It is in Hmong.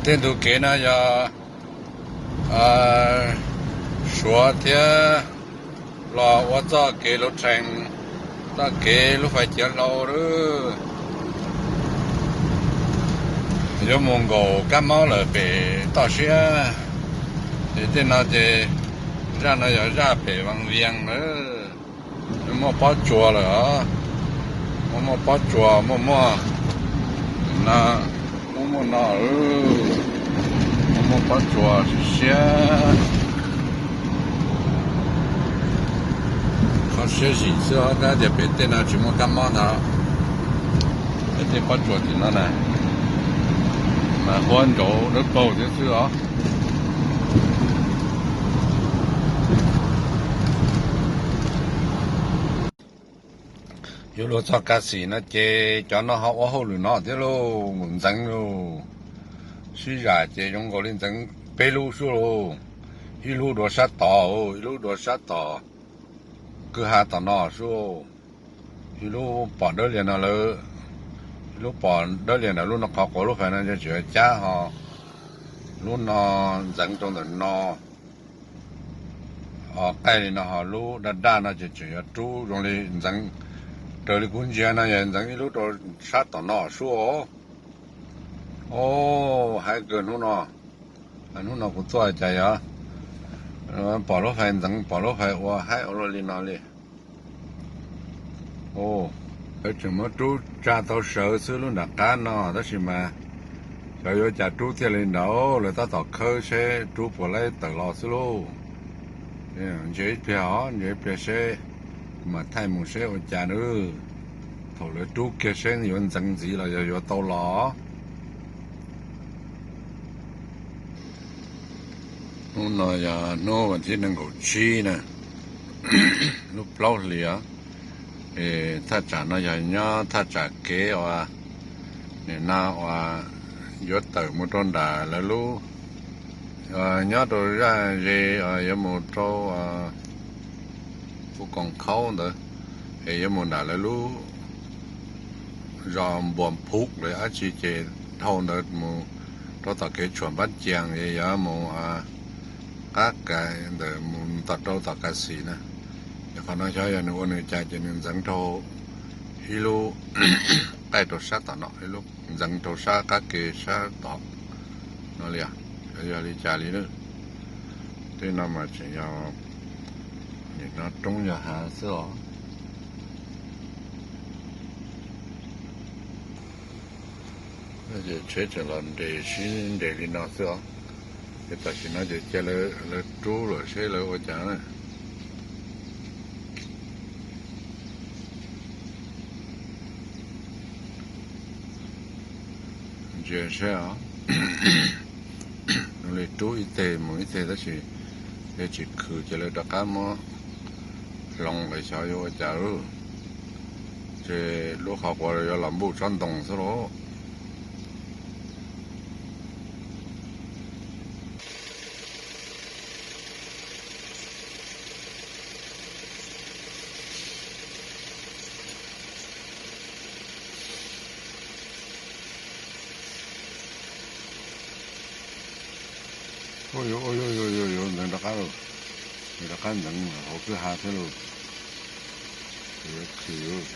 Tej ntu kev no yog Suav thiab los ua txoj kev lub tsees, txoj kev lub fais ciav hlau lawm. Yuav mus nkaum kab mob lawm pem toj siab. Ces tej no ces zaj no yog zaj pem Vaj Vias lawm. Muaj pob tsuas lawm os. Muaj muaj pob tsuas, muaj muaj no, muaj muaj no, muaj muaj pob tsuas siab siab. Qhov siab zim xwb os, tab tias pem tej no tsis muaj kab mob ntag. Pem tej pob tsuas tim no na, mas huab nraud dawb paug thiab xwb os. Yuav luag txog Kav Xim no ces cov no ho ua hauj lwm no thiab lauj, ntxeev lauj. Sib zam ces zoo nkaus li ntxeev peb lub sub lauj. Ib lub dua sab tod, ib lub dua sab tom kwj ha tom no sub. Ib lub pom dawb lias no lawm, ib lub pom dawb lias ntawm lub no qhov quav lub fais no ces tseem yuav cab ho. Lub no ntxeev rau ntawm no. Os, qaij li no ho lub daj daj no ces tseem yuav rub zoo li ntxeev, raws li kuv ntsia no yog ntxeev ib lub rau sab tom no sub os. Os, haib kawg hnub no. Hnub no kuv tuaj cas yog pom lub fais ntxeev, pom lub fais ua haib ua luaj li no li. Lawv tseem muab rub tsa tau sawv xwb lub nram qab no tab sis mas xyov yuav cas rub thiaj li ntawd, lawv tab tom khawb seb rub puas laib tawm los xwb lauj. Ntsia ib pliag os, ntsia ib pliag seb, kuv mam thaij mus seb ua cas nawb. Thaum lawv rub kiag seb yuav ntxeev ntxiv los yog yuav tau los. Hnub no yog hnub vas thib nees nkaum tsib na, lub plaub hlis os. Thaj tsam no yog nyob thaj tsam kev uas nim no uas yuav tawm mus rau nram lawv lub, nyob rau zaj ze yuav mus rau Phu Koom Khaub ntawd, es yuav mus nram lawv lub zos Npuas Phuv lawv dab tsi ces dhau ntawd mus rau tom kev tshuam Npab Cias es yuav mus qab ka ntawm mus tom rau tom Kav Xim na. Ces qhov no xyov yog nws ua nws cas ces nws ntxeev rau ib lub qaij rau sab tom no, ib lub ntxeev rau sab qab ke sab tom no li, xyov yog li cas li na. Tej no mas tseem yog nim no roob yog hav xwb os. Ces tsheb tseem los nres sib nres li no xwb os. Ces tam sim no ces cia lawv rub lawm seb lawv ua cas na. Ntsia seb os. Zoo li rub ib teg mus ib teg tab sis yog tsis khwm ces lawv rov qab muab hloov lawv xyov yuav ua cas lauj. Ces lub qhov quav yuav los npuj tsob ntoo xwb lauj. Ua yuav, ua yuav, yuav, yuav, yuav ntxeev rov qab lauj. Yuav rov qab ntxeev hauv kwj ha thiab lauj. Yuav khwm.